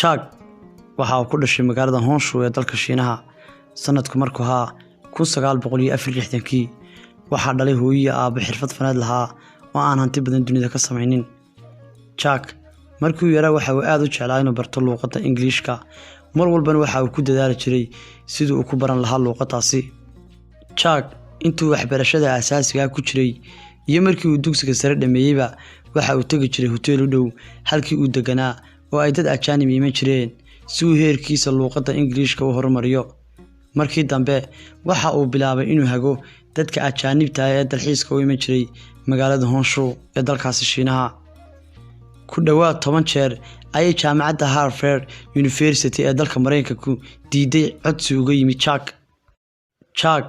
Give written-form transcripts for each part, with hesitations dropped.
Jack waxa uu ku dhashay magaalada Honshu ee dalka Shiinaha sanadku markuu ahaa 1964-kii. Waxaa dhalay hooyo iyo aabbo xirfad faneed lahaa oo aan hanti badan dunida ka samaynin. Jack markii uu yaraa waxa uu aad u jeclaa inuu barto luuqadda Ingiliishka, mar walbana waxa uu ku dadaali jiray sidii uu ku baran lahaa luuqaddaasi. Jack intuu waxbarashada aasaasiga ah ku jiray iyo markii uu dugsiga sare dhameeyeyba, waxa uu tegi jiray huteel u dhow halkii uu deganaa oo ay dad ajaanib iman jireen si uu heerkiisa luuqadda Ingiliishka u horumariyo. Markii dambe waxa uu bilaabay inuu hago dadka ajaanibta ah ee dalxiiska u iman jiray magaalada Honshu ee dalkaasi Shiinaha. Ku dhowaad 10 jeer ayay jaamacadda Harvard University ee dalka Mareykanku diiday codsi uga yimid Jack. Jack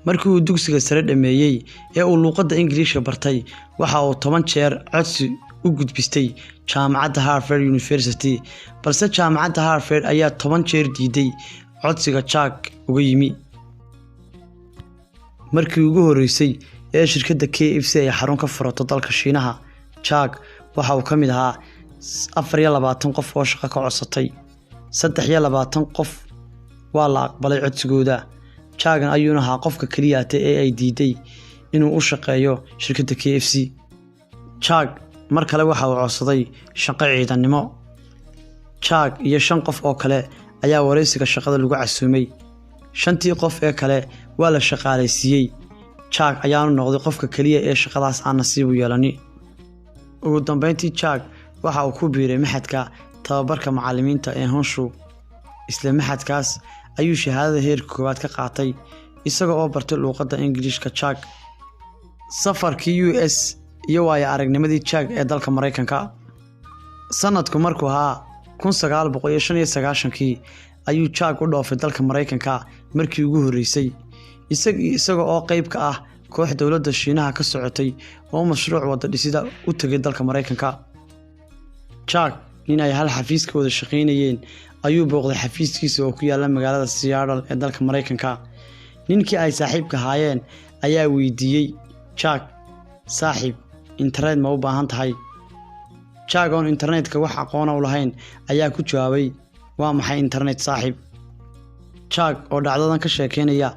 markii uu dugsiga sare dhameeyey ee uu luuqadda Ingiliishka bartay, waxa uu 10 jeer codsi u gudbistay jaamacadda Harvard University, balse jaamacadda Harvard ayaa 10 jeer diiday codsiga Jack uga yimi. Markii ugu horreysay ee shirkadda KFC ay xarun ka furato dalka Shiinaha, Jack waxa uu ka mid ahaa 24 qof oo shaqo ka codsatay. 23 qof waa la aqbalay codsigooda. Jackna ayuuna ahaa qofka keliyaata ee ay diiday inuu u shaqeeyo shirkadda KFC. Jack mar kale waxa uu codsaday shaqo ciidannimo. Jack iyo 5 qof oo kale ayaa wareysiga shaqada lagu casuumay. 5tii qof ee kale waa la shaqaalaysiiyey. Jack ayaanu noqday qofka keliya ee shaqadaas aan nasiib u yeelani. Ugu dambeyntii Jack waxa uu ku biiray maxadka tababarka macallimiinta ee Honshu. Isla maxadkaas ayuu shahaadada heerka koowaad ka qaatay, isaga oo bartay luuqadda Ingiliishka. Jack safarkii US iyo waayo aragnimadii Jack ee dalka Mareykanka. Sanadku markuu ahaa 1995-kii ayuu Jack u dhoofay dalka Mareykanka markii ugu horreysay, isaga oo qayb ka ah koox dowladda Shiinaha ka socotay oo mashruuc wada dhisida u tegay dalka Mareykanka. Jack nin ay hal xafiis ka wada shaqaynayeen ayuu booqday xafiiskiisa oo ku yaala magaalada Seattle ee dalka Mareykanka. Ninkii ay saaxiibka ahaayeen ayaa weydiiyey Jack, "Saaxiib, internet ma u baahan tahay?" Jack oon internetka wax aqoona u lahayn ayaa ku jawaabay, "Waa maxay internet, saaxiib?" Jack oo dhacdadan ka sheekeynaya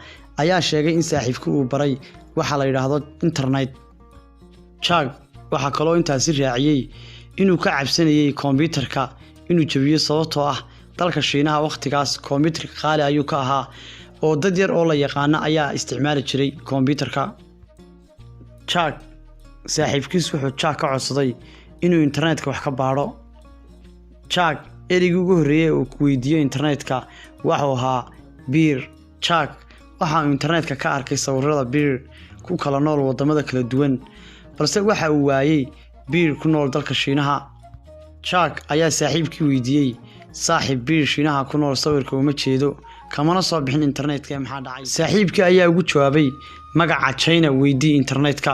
ayaa sheegay in saaxiibkii uu baray waxa la yidhaahdo internet. Jack waxaa kaloo intaasi raaciyey inuu ka cabsanayay kombiyuutarka inuu jabiyo, sababtoo ah dalka Shiinaha wakhtigaas kombiyuutarka qaali ayuu ka ahaa oo dad yar oo la yaqaano ayaa isticmaali jiray kombiyuutarka. Jack saaxiibkiis wuxuu Jack ka codsaday inuu internetka wax ka baadho. Jack ereygii ugu horreeyay ee uu weydiiyo internetka waxuu ahaa "bear". Jack waxa uu internetka ka arkay sawirada bear ku kala nool wadamada kala duwan, balse waxa uu waayey bear ku nool dalka Shiinaha. Jack ayaa saaxiibkii weydiiyey, "Saaxiib, bear Shiinaha ku nool sawirka uma jeedo, kamana soo bixin internetka, maxaa dhacay?" Saaxiibkii ayaa ugu jawaabay, "Magaca China weydii internetka."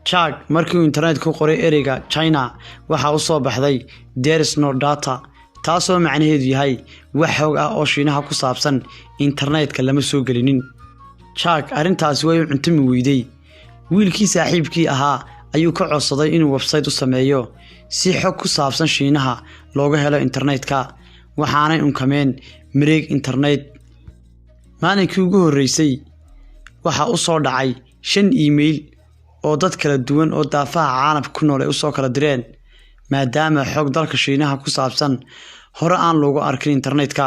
Jack markii uu internetka ku qoray ereyga China, waxa u soo baxday "There is no data", taasoo macnaheedu yahay wax xog ah oo Shiinaha ku saabsan internetka lama soo gelinin. Jack arrintaasi way u cuntami weyday. Wiilkii saaxiibkii ahaa ayuu ka codsaday inuu website u sameeyo si xog ku saabsan Shiinaha looga helo internetka, waxaanay unkameen mareeg internet. Maalinkii ugu horreysay waxaa u soo dhacay 5 email oo dad kala duwan oo daafaha caalamka ku nool ay usoo kala direen, maadaama xog dalka Shiinaha ku saabsan hore aan loogu arkin internetka.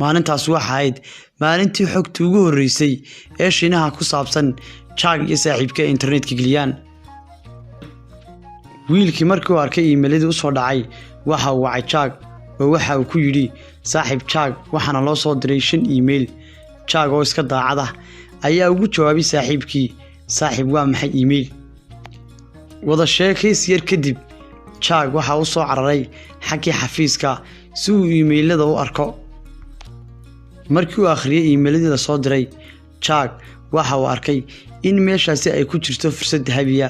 Maalintaas waxa ahayd maalintii xogtii ugu horreysay ee Shiinaha ku saabsan Jack iyo saaxiibka ay internetka geliyaan. Wiilkii markii uu arkay iimayladii usoo dhacay, waxa uu wacay Jack oo waxa uu ku yidhi, "Saaxiib Jack, waxaana loo soo diray 5 email." Jack oo iska daacad ah ayaa ugu jawaabay saaxiibkii, "Saaxiib, waa maxay email?" Wada sheekays yar kadib, Jack waxa uu soo cararay xaggii xafiiska si uu iimaylada u arko. Markii uu akhriyey iimayladii la soo diray, Jack waxa uu arkay in meeshaasi ay ku jirto fursad dahabiya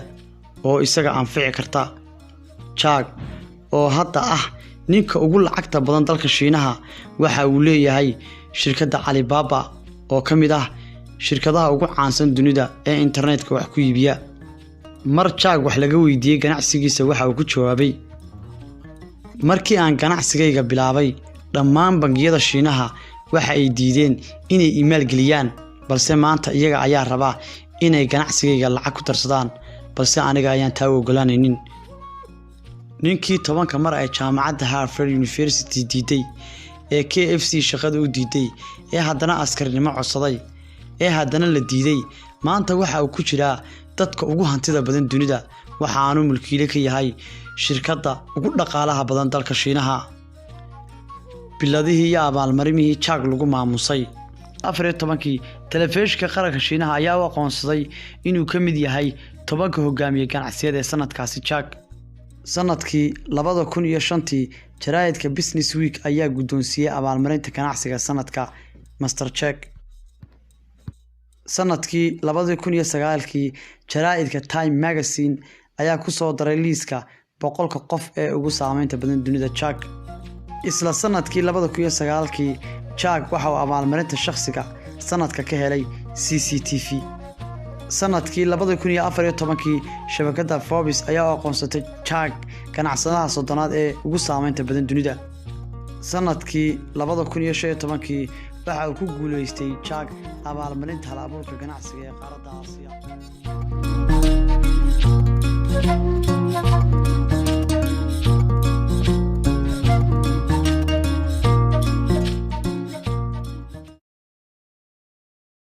oo isaga anfici karta. Jack oo hadda ah ninka ugu lacagta badan dalka Shiinaha, waxa uu leeyahay shirkadda Alibaba oo ka mid ah shirkadaha ugu caansan dunida ee internetka wax ku iibiya. Mar Jack wax laga weydiiyey ganacsigiisa, waxa uu ku jawaabay, Markii aan ganacsigayga bilaabay, dhammaan bangiyada Shiinaha waxa ay diideen inay i maalgeliyaan, balse maanta iyaga ayaa raba inay ganacsigayga lacag ku darsadaan, balse aniga ayaan taa u ogolaanaynin. Ninkii 10ka mar ay jaamacadda Harvard University diiday, ee KFC shaqada u diiday, ee haddana askarinimo codsaday, ee haddana la diiday, maanta waxa uu ku jiraa dadka ugu hantida badan dunida, waxa aanu mulkiile ka yahay shirkadda ugu dhaqaalaha badan dalka Shiinaha. Biladihii iyo abaalmarimihii Jack lagu maamusay. 14-kii telefishinka qaranka Shiinaha ayaa u aqoonsaday inuu ka mid yahay 10ka hogaamiye ganacsiyada ee sanadkaasi Jack. Sanadkii 2005-tii jaraa'idka Business Week ayaa guddoonsiiyey abaalmarinta ganacsiga sanadka Master Jack. Sanadkii 2009-kii jaraa'idka Time Magazine ayaa ku soo daray liiska 100ka qof ee ugu saameynta badan dunida Jack. Isla sanadkii 2009-kii Jack waxa uu abaalmarinta shakhsiga sanadka ka helay CCTV. Sanadkii 2014-kii shabakadda Forbes ayaa u aqoonsatay Jack ganacsadaha 30aad ee ugu saameynta badan dunida. Sanadkii 2015-kii waxa uu ku guuleystay Jack abaalmarinta hal-abuurka ganacsiga ee qaaradda Aasiya.